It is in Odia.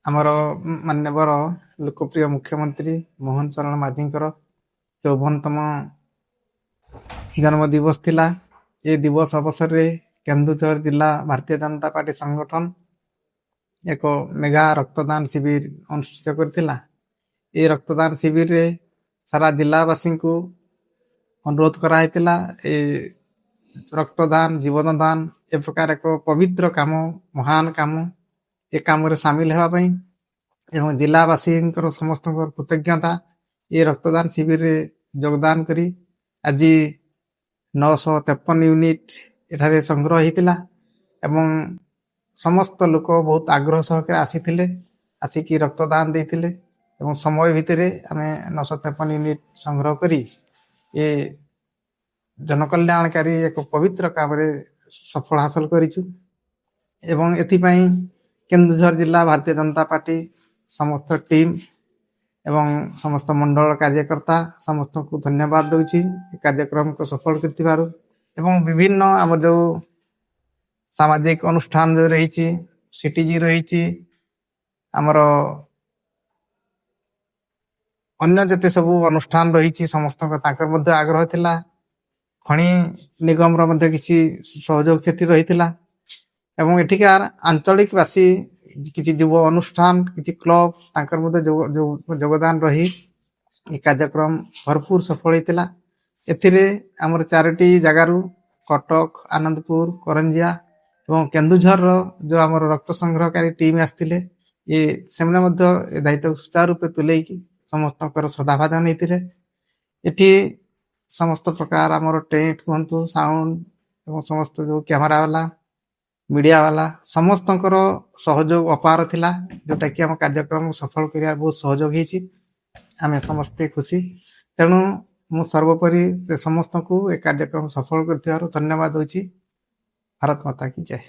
ଆମର ମାନ୍ୟବର ଲୋକପ୍ରିୟ ମୁଖ୍ୟମନ୍ତ୍ରୀ ମୋହନ ଚରଣ ମାଝୀଙ୍କର 54ତମ ଜନ୍ମ ଦିବସ ଥିଲା। ଏ ଦିବସ ଅବସରରେ କେନ୍ଦୁଝର ଜିଲ୍ଲା ଭାରତୀୟ ଜନତା ପାର୍ଟି ସଂଗଠନ ଏକ ମେଗା ରକ୍ତଦାନ ଶିବିର ଅନୁଷ୍ଠିତ କରିଥିଲା। ଏ ରକ୍ତଦାନ ଶିବିରରେ ସାରା ଜିଲ୍ଲାବାସୀଙ୍କୁ ଅନୁରୋଧ କରାହେଇଥିଲା, ଏ ରକ୍ତଦାନ ଜୀବନ ଦାନ ଏ ପ୍ରକାର ଏକ ପବିତ୍ର କାମ, ମହାନ କାମ, ଏ କାମରେ ସାମିଲ ହେବା ପାଇଁ। ଏବଂ ଜିଲ୍ଲାବାସୀଙ୍କର ସମସ୍ତଙ୍କର କୃତଜ୍ଞତା, ଏ ରକ୍ତଦାନ ଶିବିରରେ ଯୋଗଦାନ କରି ଆଜି 953 ୟୁନିଟ୍ ଏଠାରେ ସଂଗ୍ରହ ହେଇଥିଲା ଏବଂ ସମସ୍ତ ଲୋକ ବହୁତ ଆଗ୍ରହ ସହକାରେ ଆସିଥିଲେ, ଆସିକି ରକ୍ତଦାନ ଦେଇଥିଲେ ଏବଂ ସମୟ ଭିତରେ ଆମେ 953 ୟୁନିଟ୍ ସଂଗ୍ରହ କରି ଏ ଜନକଲ୍ୟାଣକାରୀ ଏକ ପବିତ୍ର କାମରେ ସଫଳ ହାସଲ କରିଛୁ। ଏବଂ ଏଥିପାଇଁ କେନ୍ଦୁଝର ଜିଲ୍ଲା ଭାରତୀୟ ଜନତା ପାର୍ଟି ସମସ୍ତ ଟିମ୍ ଏବଂ ସମସ୍ତ ମଣ୍ଡଳ କାର୍ଯ୍ୟକର୍ତ୍ତା ସମସ୍ତଙ୍କୁ ଧନ୍ୟବାଦ ଦେଉଛି ଏ କାର୍ଯ୍ୟକ୍ରମକୁ ସଫଳ କରିଥିବାରୁ। ଏବଂ ବିଭିନ୍ନ ଆମର ଯେଉଁ ସାମାଜିକ ଅନୁଷ୍ଠାନ ଯେଉଁ ରହିଛି, ସିଟିଜି ରହିଛି, ଆମର ଅନ୍ୟ ଯେତେ ସବୁ ଅନୁଷ୍ଠାନ ରହିଛି, ସମସ୍ତଙ୍କ ତାଙ୍କର ମଧ୍ୟ ଆଗ୍ରହ ଥିଲା। ଖଣି ନିଗମର ମଧ୍ୟ କିଛି ସହଯୋଗ ସେଠି ରହିଥିଲା ଏବଂ ଏଠିକାର ଆଞ୍ଚଳିକବାସୀ, କିଛି ଯୁବ ଅନୁଷ୍ଠାନ, କିଛି କ୍ଲବ, ତାଙ୍କର ମଧ୍ୟ ଯୋଗଦାନ ରହି ଏ କାର୍ଯ୍ୟକ୍ରମ ଭରପୁର ସଫଳ ହେଇଥିଲା। ଏଥିରେ ଆମର ଚାରୋଟି ଜାଗାରୁ କଟକ, ଆନନ୍ଦପୁର, କରଞ୍ଜିଆ ଏବଂ କେନ୍ଦୁଝରର ଯେଉଁ ଆମର ରକ୍ତ ସଂଗ୍ରହକାରୀ ଟିମ୍ ଆସିଥିଲେ, ଏ ସେମାନେ ମଧ୍ୟ ଏ ଦାୟିତ୍ୱକୁ ସୁଚାରୁ ରୂପେ ତୁଲେଇକି ସମସ୍ତଙ୍କର ଶ୍ରଦ୍ଧାଭାଜନ ହେଇଥିଲେ। ଏଠି ସମସ୍ତ ପ୍ରକାର ଆମର ଟେଣ୍ଟ କୁହନ୍ତୁ, ସାଉଣ୍ଡ ଏବଂ ସମସ୍ତ ଯେଉଁ କ୍ୟାମେରା ବାଲା, ମିଡ଼ିଆ ବାଲା, ସମସ୍ତଙ୍କର ସହଯୋଗ ଅପାର ଥିଲା, ଯେଉଁଟାକି ଆମ କାର୍ଯ୍ୟକ୍ରମକୁ ସଫଳ କରିବାରେ ବହୁତ ସହଯୋଗ ହେଇଛି। ଆମେ ସମସ୍ତେ ଖୁସି। ତେଣୁ ମୁଁ ସର୍ବୋପରି ସେ ସମସ୍ତଙ୍କୁ ଏ କାର୍ଯ୍ୟକ୍ରମ ସଫଳ କରିଥିବାରୁ ଧନ୍ୟବାଦ ଦେଉଛି। ଭାରତ ମାତା କି ଜୟ।